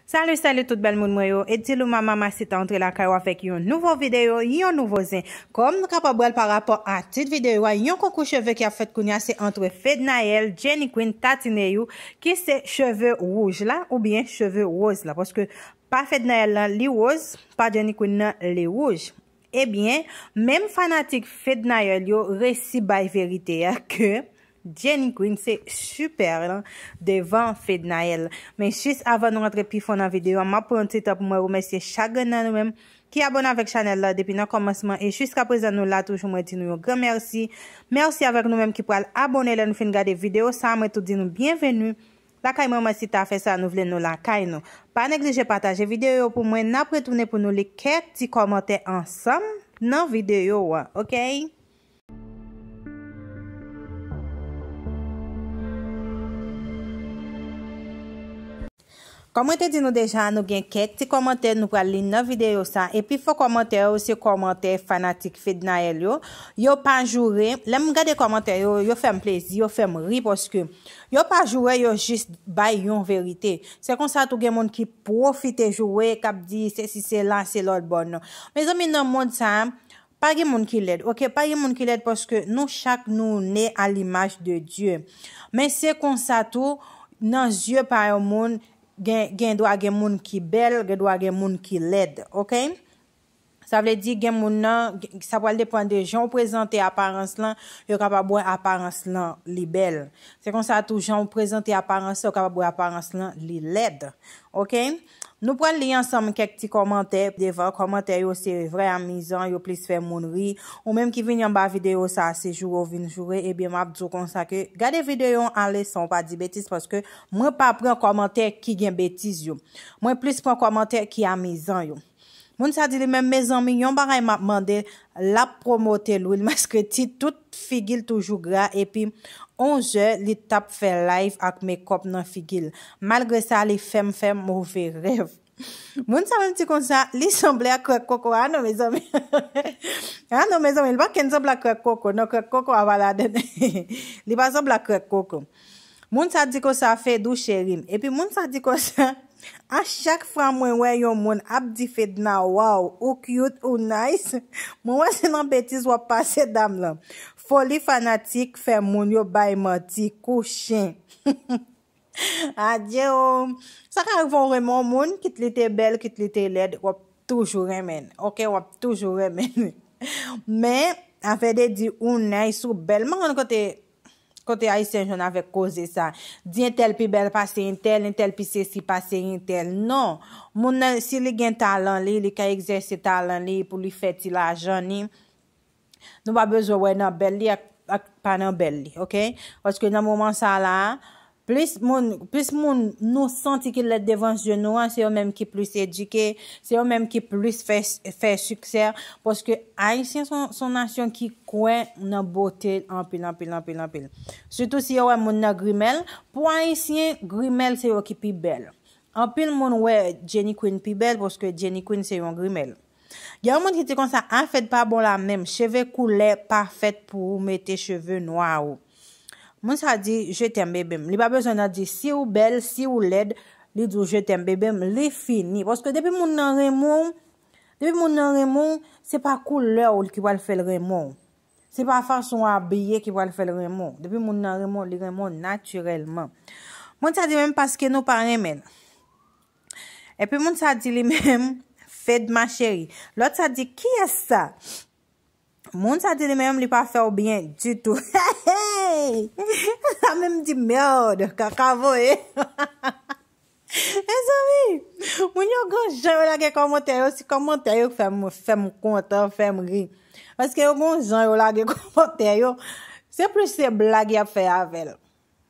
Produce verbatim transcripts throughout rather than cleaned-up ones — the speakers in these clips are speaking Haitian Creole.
Salut, salut tout bèl moun mwen yo. E Dilou Mama Masita antre lakay ou avèk yon nouvo videyo, yon nouvo zen. Kòm nou kapab wè l pa rapò a tit videyo a, yon konkou cheve ki ap fèt kounye a se antre Fednaelle, Jenny Queen, Tatineyou, ki se cheve wouj la oubyen cheve woz la. Paske pa Fednaelle lan li woz, pa Jenny Queen nan li wouj. Ebyen, menm fanatik Fednaelle yo resi bay verite a ke Jenny Queen se super lan devan Fednaelle. Men jis avan nou rantre pi fon nan videyo a, m ap pran yon ti tan pou mwen remèsye chak grenn nan nou menm ki abòne avèk chanèl la depi nan kòmansman e jiska prezan nou la toujou, mwen di nou yon gran mèsi. Mèsi avèk nou menm ki pral abòne lè nou fin gade videyo sa, mwen tou di nou byenveni. Lakay mwen, mwen si ta fè sa nou vle nou lakay nou. Pa neglije pataje videyo yo pou mwen, n ap retounen pou nou li kèk ti kòmantè ansanm nan videyo a, oke? Kòm mwen te di nou deja, nou gen kèk ti kòmantè nou pral li nan videyo sa. E pi fò kòmantè yo se kòmantè fanatik Fednaelle yo. Yo pa joure. Lè m gade kòmantè yo, yo fè m plezi, yo fè m ri paske yo pa joure, yo jis bay yon verite. Se konsa tou gen moun ki pwofite joure, k ap di sesi sela, se lòt bò non. Mezanmi, nan mond sa, pa gen moun ki lèd, oke? Pa gen moun ki lèd paske nou chak nou ne a limaj de Dye. Men se konsa tou, nan zye pa yon moun, gen, gen dwa gen moun ki bèl, gen dwa gen moun ki lèd, oke? Sa vle di gen moun nan, sa pral depann de jan w prezante aparans lan, yo kapab wè aparans lan li bèl. Se konsa tou jan w prezante aparans lan, yo kapab wè aparans lan li lèd. Oke? Nou pral li ansanm kèk ti kòmantè devan. Kòmantè yo se vrè amizan, yo plis fè moun ri. Ou menm ki vini anba videyo sa, se joure w vin joure, ebyen m ap di w konsa ke gade videyo an ale san w pa di betiz, paske mwen pa pran kòmantè ki gen betiz yo. Mwen plis pran kòmantè ki amizan yo. Moun sa di li menm, mezanmi, yon bagay m ap mande, l ap pwomote lwil masketi, tout figi l toujou gra, epi onzè li t ap fè live ak mekòp nan figi l. Malgre sa, li fè m fè move rèv. Moun sa menm di konsa, li sanble ak krèk koko. A non, mezanmi. A non, mezanmi, li pa kenn sanble ak krèk koko. Non, krèk koko a pa ladann. Li pa sanble ak krèk koko. Moun sa di konsa, Fedou cheri m. Epi moun sa di konsa, a chak fwa mwen wè yon moun ap di Fedna, waw, ou cute, ou nice, mwen wè se nan betiz w ap pase dam lan. Foli fanatik fè moun yo bay manti kou chen. Adye o. Sa ka rive w renmen yon moun, kit li te bèl, kit li te lèd, w ap toujou renmen l. Oke, w ap toujou renmen l. Men, afè de di ou nice, ou bèl, m pa konn kote, kote ayisyen jwenn avèk koze sa. Di entèl pi bèl pase entèl, entèl pi sesi pase entèl. Non. Moun nan, si li gen talan li, li ka egzèse talan li pou li fè ti lajan li. Nou pa bezwen wè nan bèl li ak, ak pa nan bèl li, oke? Paske nan moman sa la, plis moun, plis moun nou santi ki lèd devan zye nou an, se yo menm ki plis edike, se yo menm ki plis fè, fè siksè, paske Ayisyen se yon, se yon nasyon ki kwè nan bote anpil, anpil, anpil, anpil. Sitou si yo wè moun nan grimèl, pou Ayisyen, grimèl se yo ki pi bèl. Anpil moun wè Jenny Queen pi bèl paske Jenny Queen se yon grimèl. Gen yon moun ki di konsa, a Fed pa bon la menm, cheve koulè pa fèt pou ou mete cheve nwa ou. Moun sa di, je t'aime bebe m. Li pa bezwen nan di si ou bèl, si ou lèd, li di w je t'aime bebe m, li fini. Paske depi moun nan renmen w, depi moun nan renmen w, se pa koulè w ki pral fè l renmen w. Se pa fason w abiye ki pral fè l renmen w. Depi moun nan renmen w, li renmen w natirèlman. Moun sa di menm paske nou pa renmen l. Epi moun sa di li menm, Fed ma chérie. Lòt sa di, kiyès sa? Moun sa di li menm, li pa fè w byen ditou. Hey! Sa menm di, merde, kaka voye. Mezanmi, moun yo gen jan yo lage kòmantè yo, si kòmantè yo fè m, fè m kontan, fè m ri. Paske yo gen jan yo lage kòmantè yo, se plis se blag y ap fè avè l.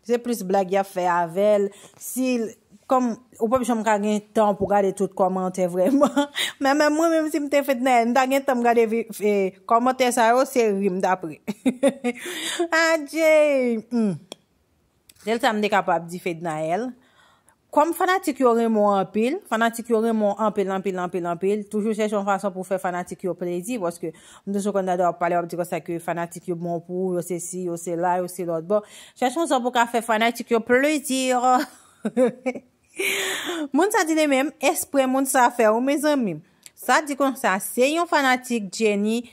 Se plis blag y ap fè avè l. Si, kòm, ou p ap janm ka gen tan pou gade tout kòmantè vrèman. Men menm mwen menm si m te Fednaelle, m ta gen tan m gade vi-, e, kòmantè sa yo, se ri m t ap ri. Adje! Hmm. Sèl sa m te kapab di Fednaelle. Kòm fanatik yo renmen w anpil, fanatik yo renmen w anpil, anpil, anpil, anpil, toujou chèche yon fason pou fè fanatik yo plezi, paske m toujou konn tande w ap pale, w ap di konsa ke fanatik yo bon pou ou, yo se si, yo se la, yo se lòt bò. Chèche yon jan pou ka fè fanatik yo plezi. Moun sa di li menm, espre moun sa fè ou, mezanmi. Sa di konsa, se yon fanatik Jenny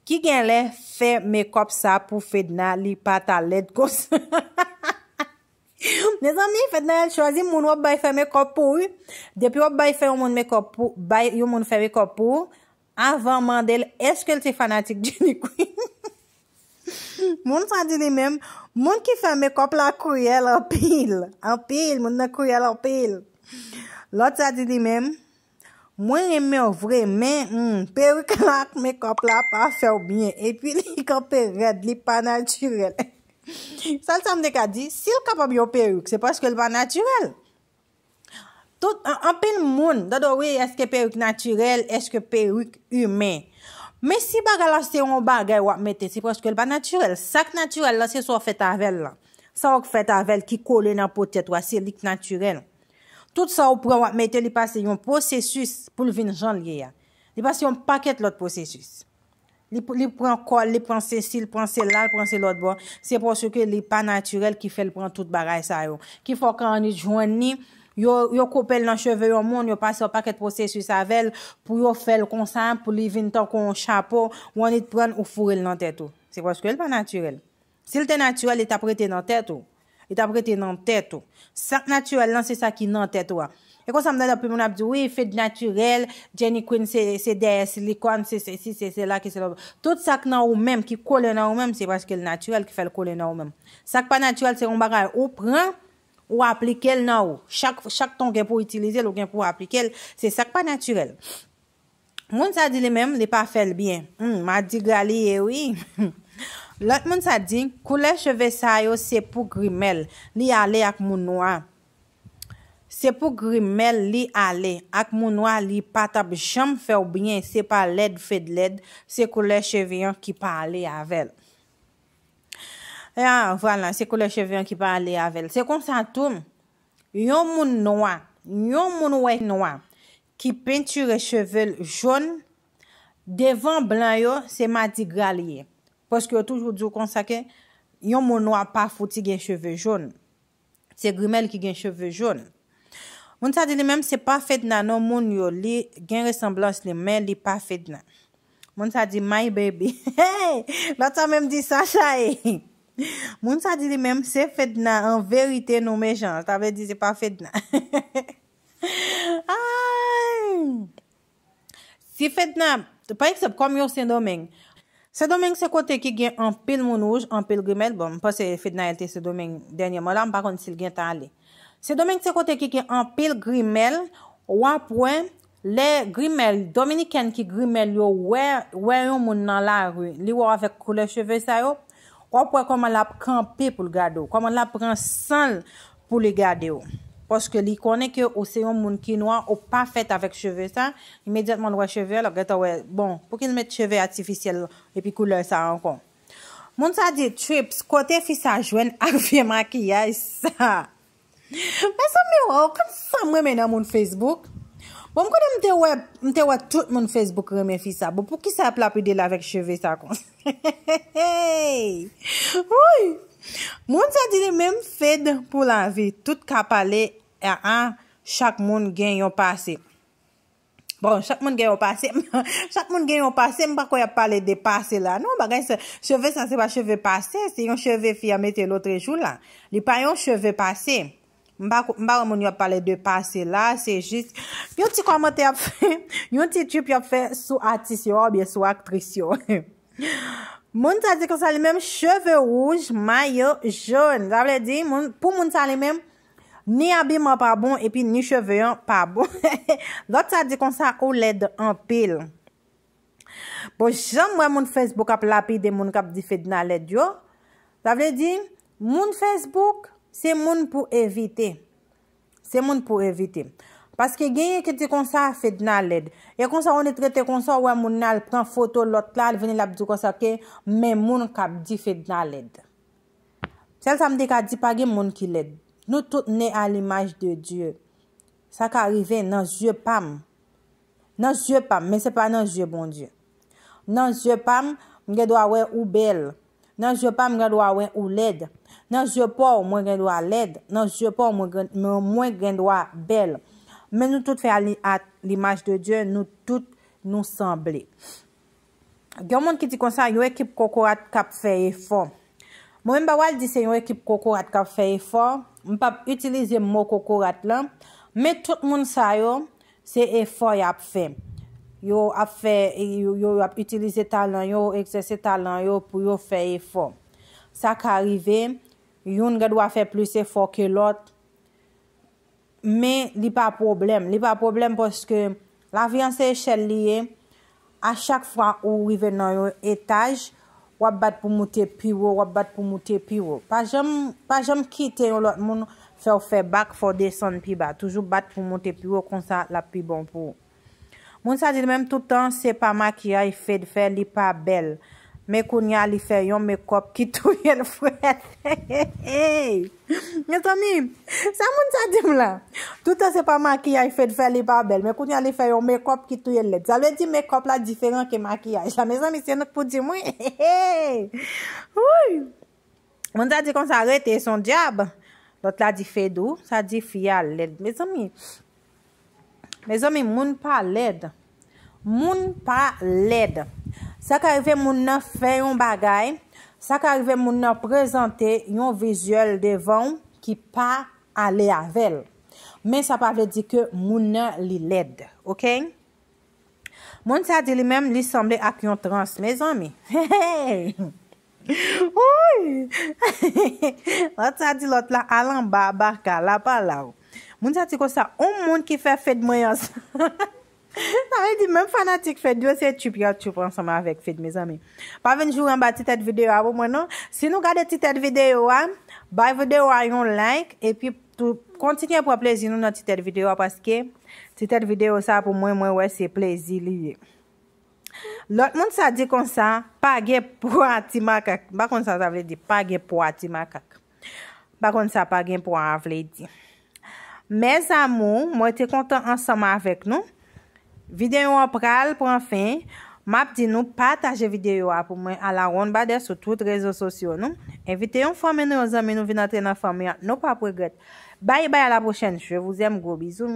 ki genlè fè mekòp sa pou Fedna, li pa ta lèd konsa. Mezanmi, Fednaelle, chwazi moun w ap bay fè mekòp pou ou, wi. Depi w ap bay fè yon moun mekòp pou, bay yon moun fè mekòp pou ou, avan mande l èske l se fanatik Jenny Queen. Moun sa di li menm, moun ki fè mekòp la kriyèl anpil. Anpil, moun nan kriyèl anpil. Lòt sa di li menm, mwen renmen w vre, men hmm, perik la ak mekòp la pa fè w byen. Epi li kanpe rèd, li pa natirèl. Sèl sa m te ka di, si l kapab yon perik, se paske l pa natirèl. Tout, an- anpil moun, dado wi, èske perik natirèl, èske perik imen? Men si bagay la se yon bagay w ap mete, se paske l pa natirèl. Sa k natirèl la, se sa w fèt avè l lan. Sa w fèt avè l ki kole nan po tèt ou a, se li k natirèl. Tout sa w pran w ap mete, li pase yon pwosesis pou l vin jan l ye a. Li pase yon pakèt lòt pwosesis. Li, li pran kòl, li pran sesi, li pran sela, li pran se lòt bò. Se paske li pa natirèl ki fè l pran tout bagay sa yo. Ki fè w ka annik jwenn li, yo, yo koupe l nan cheve yon moun, yo pase yon pakèt pwosesis avè l pou yo fè l konsa, pou li vin tankou yon chapo, ou annik pran l ou foure l nan tèt ou. Se paske l pa natirèl. Si l te natirèl, li t ap rete nan tèt ou. Li t ap rete nan tèt ou. Sa k natirèl lan, se sa ki nan tèt ou a. E konsa m tande anpil moun ap di, wi, Fed natirèl, Jenny Queen se, se dèyè silikòn, se sesi, se sela, ki se lòt. Tout sa k nan ou menm, ki kole nan ou menm, se paske l natirèl, ki fè l kole nan ou menm. Sa k pa natirèl, se yon bagay ou pran, ou aplike l nan ou. Chak, chak tan w gen pou itilize l, ou gen pou aplike l. Se sa k pa natirèl. Moun sa di li menm, li pa fè l byen. Hmm, madigra li ye, wi. Lòt moun sa di, koulè cheve sa yo se pou grimèl. Li ale ak moun nwa. Se pou grimèl li ale. Ak moun nwa, li pa t ap janm fè w byen. Se pa lèd Fed lèd, se koulè cheve an ki pa ale avè l. Ah, vwala, se koulè cheve an ki pa ale avè l. Se konsa tou, yon moun nwa, yon moun wè nwa, ki pentire cheve l jòn, devan blan yo, se madigra li ye. Paske yo toujou di w konsa ke yon moun nwa pa fouti gen cheve jòn. Se grimèl ki gen cheve jòn. Moun sa di li menm se pa Fedna non moun yo, li gen resanblans li, men li pa Fedna. Moun sa di my baby. Hey! Lòt sa menm di Sacha e. Moun sa di li menm se Fedna, an verite nou mechan. Sa vle di se pa Fedna. Ay! Si Fedna, pa egzanp, kòm yo Sendomeng. Sendomeng se kote ki gen anpil moun wouj, anpil grimèl. Bon, m panse Fednaelle te Sendomeng dènyèman la, m pa konn si l gentan ale. Sendomeng se kote ki gen anpil grimèl, w ap wè, lè grimèl, dominikèn ki grimèl yo wè, wè yon moun nan lari, li wè w avèk koulè cheve sa yo, w ap wè kòman l ap kanpe pou l gade w, kòman l ap pran san l pou li gade w. Paske li konnen ke ou se yon moun ki nwa, ou pa fèt avèk cheve sa, imedyatman l wè cheve a, l ap gentan wè, bon, pouki l met cheve atifisyèl epi koulè sa ankò? Moun sa di, Trips, kote fi sa jwenn ak vye makiyaj sa? Mezanmi, w konn sa m renmen nan moun Facebook? Bon, m konnen m te wè, m te wè tout moun Facebook renmen fi sa. Bon, poukisa y ap lapide l avèk cheve sa konsa? Woy! Moun sa di li menm Fed pou lavi. Tout ka pale, a, a, chak moun gen yon pase. Bon, chak moun gen yon pase. Chak moun gen yon pase, m pa kwè y ap pale de pase la. Non, bagay sa, cheve sa se pa cheve pase, se yon cheve fi a mete lotrejou la. Li pa yon cheve pase. M pa, m pa wè moun yo ap pale de pase la, se jis yon ti kòmantè y ap fè, yon ti trip y ap fè sou atis yo oubyen sou aktris yo. Moun sa di konsa li menm cheve wouj, mayo jòn. Sa vle di, moun, pou moun sa li menm, ni abiman pa bon, epi ni cheve an pa bon. Lòt sa di konsa, ou lèd anpil. Bon, jan m wè moun Facebook ap lapide moun k ap di Fedna lèd yo, sa vle di, moun Facebook, se moun pou evite. Se moun pou evite. Paske genyen ki di konsa, Fedna lèd. E konsa, ou annik rete konsa, ou wè moun nan al pran foto lòt la, al vini l ap di konsa ke, men moun k ap di Fedna lèd. Sèl sa m te ka di, pa gen moun ki lèd. Nou tout ne a limaj de Dye. Sa ka rive nan zye pa m. Nan zye pa m, men se pa nan zye Bondye. Nan zye pa m, m gen dwa wè ou bèl. Nan zye pa m, m gen dwa wè ou lèd. Nan zye pa w, mwen gen dwa lèd. Nan zye pa w, mwen gen, mwen, mwen gen dwa bèl. Men nou tout fè a li-, a limaj de Dye, nou tout nou sanble. Gen moun ki di konsa, yon ekip kokorat k ap fè efò. Mwen menm, m pa pral di se yon ekip kokorat k ap fè efò. M p ap itilize mo kokorat lan. Men tout moun sa yo, se efò y ap fè. Yo ap fè, yo, yo, y ap itilize talan yo, egzèse talan yo pou yo fè efò. Sa ka rive, youn gen dwa fè plis efò ke lòt, men li pa pwoblèm. Li pa pwoblèm paske lavi an se echèl li ye. A chak fwa ou rive nan yon etaj, w ap bat pou moute pi wo, w ap bat pou moute pi wo. Pa janm, pa janm kite yon lòt moun fè w fè bak, fè w desann pi ba. Toujou bat pou moute pi wo, konsa l ap pi bon pou ou. Moun sa di li menm tout tan, se pa makiyaj Fed fè, li pa bèl. Men kounye a li fè yon mekòp ki touye l frèt. Mezanmi, sa moun sa di m la. Tout tan se pa makiyaj Fed fè, li pa bèl. Men kounye a li fè yon mekòp ki touye l lèd. Sa vle di mekòp la diferan ke makiyaj la. Mezanmi, se nou k pou di m wi. Wouy. Moun sa di konsa, rete, se yon dyab. Lòt la di Fedou, sa di fi a lèd. Mezanmi, mezanmi, moun pa lèd. Moun pa lèd. Sa ka rive moun nan fè yon bagay, sa ka rive moun nan prezante yon vizyèl devan w ki pa ale avè l. Men sa pa vle di ke moun nan li lèd, oke? Moun sa di li menm, li sanble ak yon trans, mezanmi. Hey! Wouy! Lòt sa di lòt la, al anba baka, la pa la w. Moun sa di konsa, on moun ki fè Fed mwen ansanm. Sa vle di, menm fanatik Fed yo, se tchup y ap tchup ansanm avèk Fed, mezanmi. Pa vin joure anba ti tèt videyo a pou mwen, non. Si nou gade ti tèt videyo a, bay videyo a yon like, epi tou, kontinye pran plezi nou nan ti tèt videyo a, paske ti tèt videyo sa pou mwen, mwen wè se plezi li ye. Lòt moun sa di konsa, pa gen pwa ti makak. M pa konn sa sa vle di, pa gen pwa ti makak. M pa konn sa pa gen pwa a vle di. Mes amours, mwen te kontan ansanm avèk nou. Videyo an pral pran fen. M ap di nou pataje videyo a pou mwen a la ronn badè sou tout rezo sosyo nou. Envite yon fanmi nou, yon zanmi nou vin antre nan fanmi an. Nou p ap regrèt. Bye bye, à la prochaine. Je vous aime, gros bisous.